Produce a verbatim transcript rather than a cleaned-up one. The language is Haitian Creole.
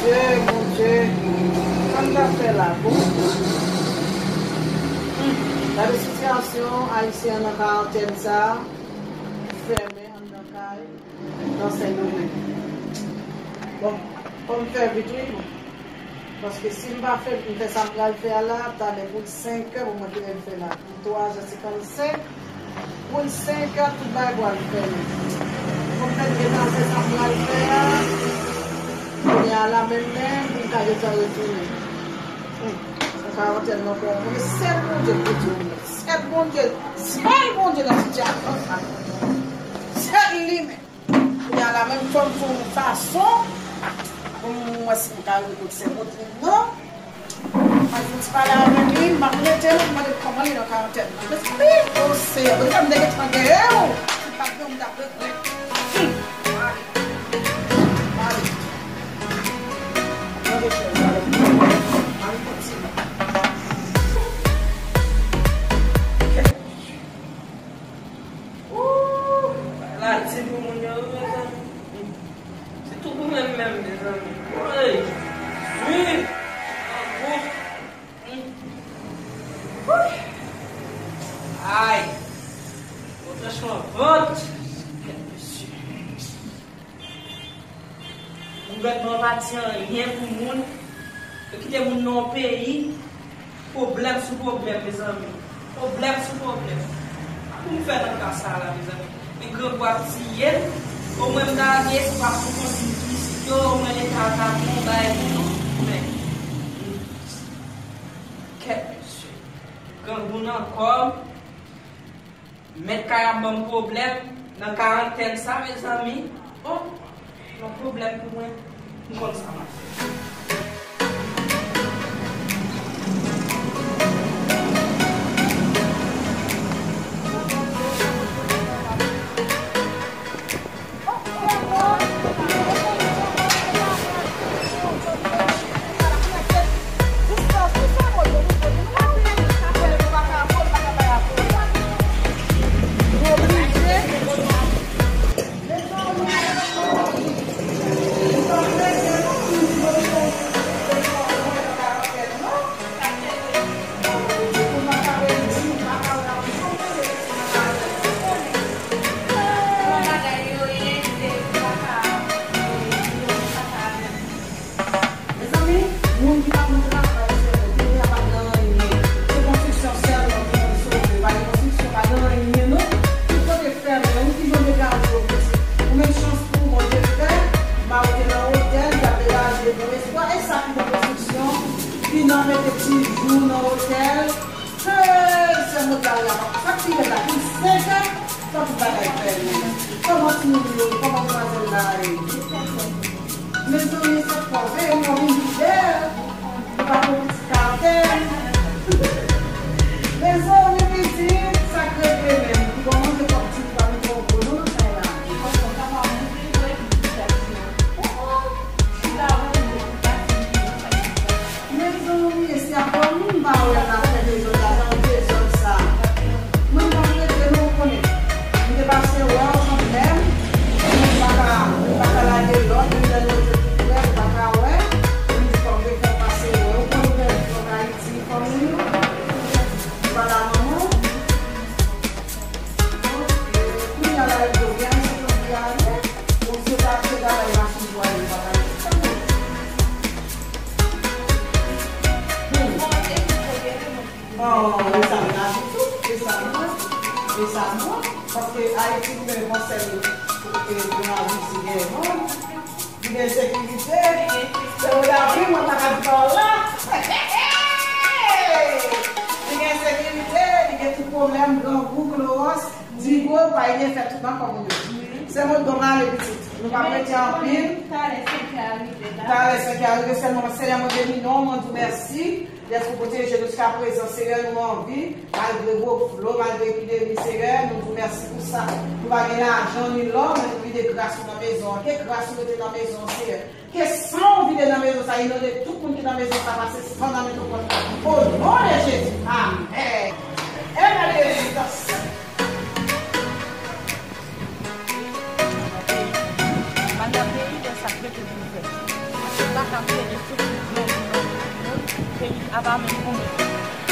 Bondye, Bondye, sa m t ap fè la, bon? Hmm, gade sitiyasyon ayisyen an nan karantèn sa a, fèmen anndan kay, nan Sendomeng. Bon, fò m fè vit, wi, bon. Paske si m pa fè, m fè sa m pral fè a la, talè pou l senkè pou mwen te leve fè la. Pou twa zè senkannsenk, pou l senkè, tout bagay pral fèmen. Fò m fè gentan fè sa m pral fè a. Kounye a la menm menm, pou m ka gentan retounen. Hmm, sa ka yon tèlman pè. Mwen, sèl Bondye k pou di w mèsi. Sèl Bondye, sèl Bondye nan sitiyasyon sa. Sèl li menm. Kounye a la menm, fò m fè yon fason pou m wè si m ka rive kot sè Rodrig nan. Mwen fouti pale avè li, m ap rete, m ap mande l kòman li nan karantèn nan. Mezanmi, o Seyè, mezanmi, m te gentan genyen w. Si m pa t genyen w, m t ap regrèt. Hmm. Ale. Ale. Mande chèz la. Ale, kontinye. Ooh, bagay la di pou moun yo, wi, mezanmi. Se tou pou mwen menm, mezanmi. Wi. Wi. An gwo. Wi. Ay. Bon, franchman, vant. Kèt mesye. Gouvènman an pa di anyen pou moun. Yo kite moun nan yon peyi. Pwoblèm sou pwoblèm, mezanmi. Pwoblèm sou pwoblèm. Sa pou m fè nan ka sa a la, mezanmi? Men grangou ap tiye m. Omwen m ta gen espwa pou kontinye isit yo, omwen Leta a ta bon bagay pou nou. Men, kèt mesye. Grangou nan kò m. Mèt kay ap ban m pwoblèm nan karantèn sa, mezanmi. O, yon pwoblèm pou mwen. M konn sa m ap fè. Mezanmi, moun ki pa konn travay, se moun ki pa nan anyen. Se konstriksyon sèlman ki konn sove. Pa gen konstriksyon, pa gen anyen, non. Tout kote fèmen, ou ki jan degaje w pitit. Ou menm chans pou ou, Bondye fè, mari w te nan otèl, li t ap degaje bon espwa, e sa ki bon konstriksyon, vin nan mete ti jou nan otèl, hey, se mot la, wi, apa, sa k pi rèd la, vin senkè, fò tout bagay fèmen. Kòman timoun yo, kòman demwazèl la ye? Mezanmi, sa k pase, mwen vin pi bèl. Ou pa pran pitit ka atè. Mezanmi, pitit, sa k regle menm? Li bon manje kòk ti li pa vin twò gwo non nan kay la. Mezanmi, e se a fanmi m pa wè l ap fè dezòd la, jan dezòd sa. Mwen pa rete non, ou konnen. M te pase wè w kanmenm. Mwen pa ka, mwen pa ka lage lòt, mwen lè nou te tou prè, ou pa ka wè. Mwen di fò m te fè pase wè w, ou konnen w pèdi kòk Ayiti, fanmi w. Ou pa la manman w. Kounye a la, yo gen Ayisyen k anvi ale. Bon, si yo ta achte gazay machin pou ale, yo pa ta achte. Hmm. Oh, e sa m ta di tou, e sa m wè, e sa m wè. Paske Ayiti, nou gen konsèy pou, pou, pou lavi, si gen moun. Li gen sekirite. Se ou la pi, mwen pa ka di pa w la. Li gen sekirite, li gen tout pwoblèm, grangou, klowòs, digo, pa gen fè tout nan kò moun yo. Se mwen donk ale pitit. Nou pa prete anpil. Talè senkè a rive la. Talè senkè a rive, sèlman Seyè mwen beni non, mwen di w mèsi. Dèske w pwoteje nou jiskaprezan, Seyè, nou anvi, malgre gwo flo, malgre epidemi, Seyè, nou di w mèsi pou sa. Nou pa gen lajan ni lò, men nou vide gras ou nan mezon an. Ke gras ou rete nan mezon an, Seyè. Ke san ou vide nan mezon sa, inonde tout moun ki nan mezon sa, pase san nan mezon pòt la. O non de Jezi. Amèn. Èn a de rezistans. Al nan peyi, wè sa k rete pou fè. Paske pa N ap plede soufri, nou, nou, nou, peyi a pa menm pou nou.